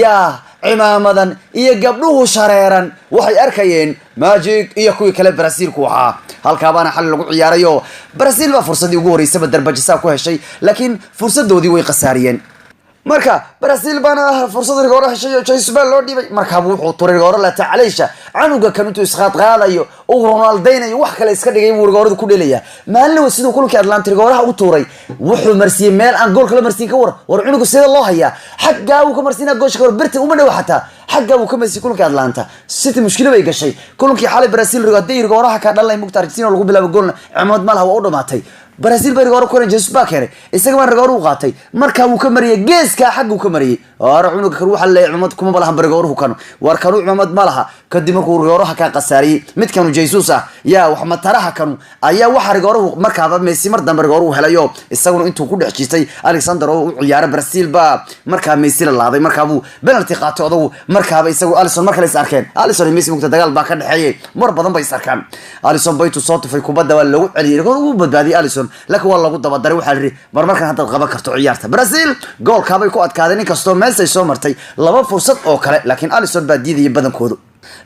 Yaa cimaamadan iyo gabdhuhu shareeran waxay arkayeen Magic iyo kuwii kale Brazilku ahaa. Halkaabaana xali lagu ciyaarayo. Brazil baa fursadii ugu horeysaba darbajisaa ku heshay, laakiin fursadoodii way khasaariyeen. Marka Brazil baana fursad rigooro heshay oo Jesus baa loo dhiibay. Markaaba wuxuu turay rigooro la tacleysha. Canuga kan intuu isqaadqaadayo, uu Ronaldaynayo, wax kale iska dhigay buu rigoorada ku dhelaya. Maalin siduu kulankii Atlanta rigooraha u tuuray, wuxuu marsiiyey meel aan goolka la marsiin. Ka war, war cunuga sida loo hayaa, xaggaa uu ka marsiinaa goosha. Ka war, birta uma dhow xataa, xaggaa uu ka marsiiyey. Kulankii Atlanta City mushkilo bay gashay. Kulankii xalay Brazil rigo hadday rigooraha ka dhalanay mugta Argentina lagu bilaabo goolna cimood ma laha, waa u dhamaatay. Brazil baa rigooro ku Jesus baa keenay, isaga baan rigooro u qaatay. Markaa wuu ka mariyey geeska, xagga uu ka mariyey. War cunuga kan waxa leeyahay cimad kuma lahan rigooruhu kanu, war kanu cimad ma laha. Kadib markuu rigooraha ka qasaariyey midkanu Jesus ah, yaa wax mataraha kanu ayaa waxa rigooruhu markaaba Messi mar dambe rigooruhu helayo, isaguna intuu ku dhex jiistay Alexander oo u ciyaaray Brazil baa markaa Messi la laaday. Markaa buu penalty qaatay odagu. Markaaba isagu Alisson mar kale is arkeen. Alisson iyo Messi mugta dagaal baa ka dhexeeyay, mar badan bay is arkaan. Alisson baytu soo tufay kubadda, waa lagu celiyay, rigoor ugu badbaadiyay Alisson, laakiin waa lagu dabadaray. Waxaa la yidhi mar markan haddaad qaban karto ciyaarta. Brazil goolkaabay ku adkaadeen, inkastoo Messi ay soo martay laba fursad oo kale, laakiin Alisson baa diidayay badankoodu.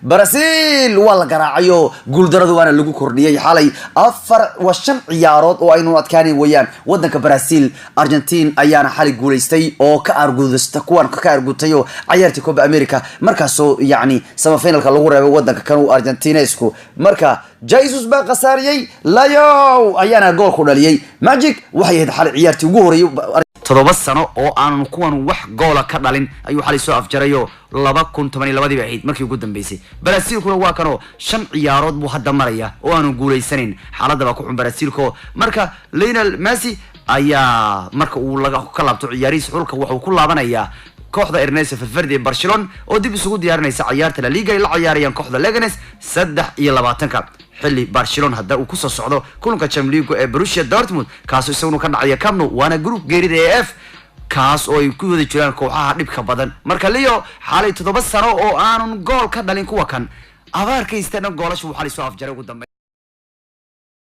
Brazil waa la garaacayo, guuldaradu waana lagu kordhiyey. Xalay afar waa shan ciyaarood oo aynu adkaanayn weeyaan wadanka Brazil. Argentine ayaana xalay guulaystay oo ka argudasta kuwan ka argutay oo cayaartii Copa America, markaasoo yacni semifinalka lagu reebay wadanka kan Argentinesku. Marka Jesus baa khasaariyey, Layow ayaana goolku dhaliyey. Magic waxay ahayd xalay ciyaartii ugu horeeyay 7 sano oo aanan kuwan wax goola ka dhalin ayuu xalay soo afjarayo. 2012-dii bay ahayd markii ugu dambeysay. Brazilkuna waa kanoo shan ciyaarood buu hadda maraya oo aanu guulaysanayn. Xaaladda baa ku xun Brazilko. Marka Lionel Messi ayaa marka uu laga ka laabto ciyaarihiisa xulka, wuxuu ku laabanayaa kooxda Ernesto Valverde ee Barcelona oo dib isugu diyaarinaysa ciyaarta La Liga ay la ciyaarayaan kooxda Leganes 23-ka, xilli Barcelona hadda uu kusoo socdo kulanka Champions League ee Borussia Dortmund, kaasoo isaguna ka dhacaya Camp Nou, waana group geerida ee F, kaas oo ay ku wada jiraan kooxaha dhibka badan. Marka Leo xalay 7 sano oo aanun gool ka dhalin kuwa kan abaarkaysta dhan goolasha uu xalay soo afjaray ugu dambeyn.